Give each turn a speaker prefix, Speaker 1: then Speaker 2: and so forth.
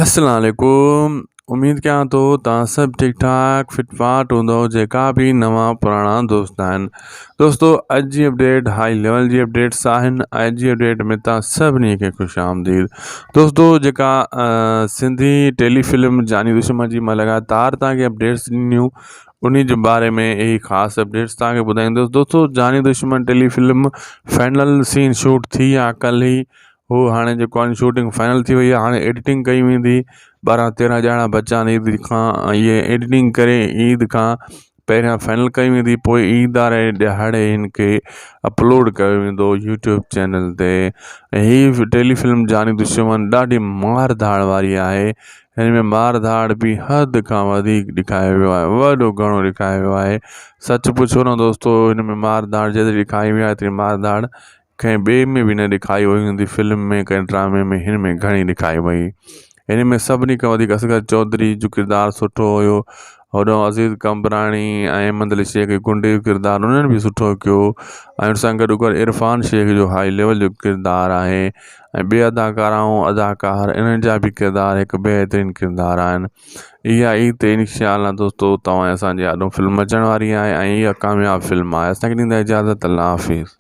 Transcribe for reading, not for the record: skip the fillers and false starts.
Speaker 1: السلام عليڪم اميد ڪيان ٿو توهان سڀ ٺيڪ ٺاڪ فٽ فاٽ هوندو جيڪا به نوان پراڻا دوست آهن دوستو اڄ جي اپڊيٽ هائي ليول جي اپڊيٽس آهن اڄ جي اپڊيٽ ۾ توهان سڀني کي خوش آمديد دوستو جيڪا سنڌي ٽيلي فلم جاني دشمن جي مان لڳاتار توهان کي اپڊيٽس ڏنيون انهي جي باري ۾ هي خاص اپڊيٽس توهان کي ٻڌائيندس دوستو جاني دشمن tele film final scene shoot ٿي آ ڪل هي هو هاڻي جيڪو آهي شوٽنگ فائنل ٿي وئي آهي هاڻي ايڊيٽنگ ڪئي ويندي ٻارهن تيرهن ڄڻا بچا آهن عيد کان اهي ايڊيٽنگ ڪري عيد کان پهريان فائنل ڪئي ويندي پوء عيد واري ڏهاڙي هن کي اپلوڊ ڪيو ويندو يوٽيوب چينل تي ۽ هي ٽيلي فلم جاني دشمن ڏاڍي مار ڌاڙ واري آهي هن ۾ مار ڌاڙ به حد کان وڌيڪ ڏيکاريو ويو آهي وڏو گهڻو ڏيکاريو ويو آهي سچ پڇو نه دوستو هن ۾ مار ڌاڙ جيتري ڏيکاري وئي آهي ايتري مار ڌاڙ ڪنهن ٻئي ۾ به نه ڏيکاري وئي هوندي فلم ۾ ڪنهن ڊرامي ۾ هن ۾ گهڻي ڏيکاري وئي هن ۾ سڀني کان وڌيڪ اصغر چوڌري جو ڪردار سٺو هيو هوڏانهن عزيز قمبراڻي ۽ احمد علي شيخ گنڊي جو ڪردار انهن به سٺو ڪيو ۽ ان سان گڏو گڏ عرفان شيخ جو هائي ليول جو ڪردار آهي ۽ ٻي اداڪارائون اداڪار انهن جا به ڪردار هڪ بهترين ڪردار آهن اها عيد تي انشاء الله دوستو توهان اسان جي آڏو فلم اچڻ واري آهي ۽ اها ڪامياب فلم آهي اسان کي ڏيندا اجازت الله حافظ.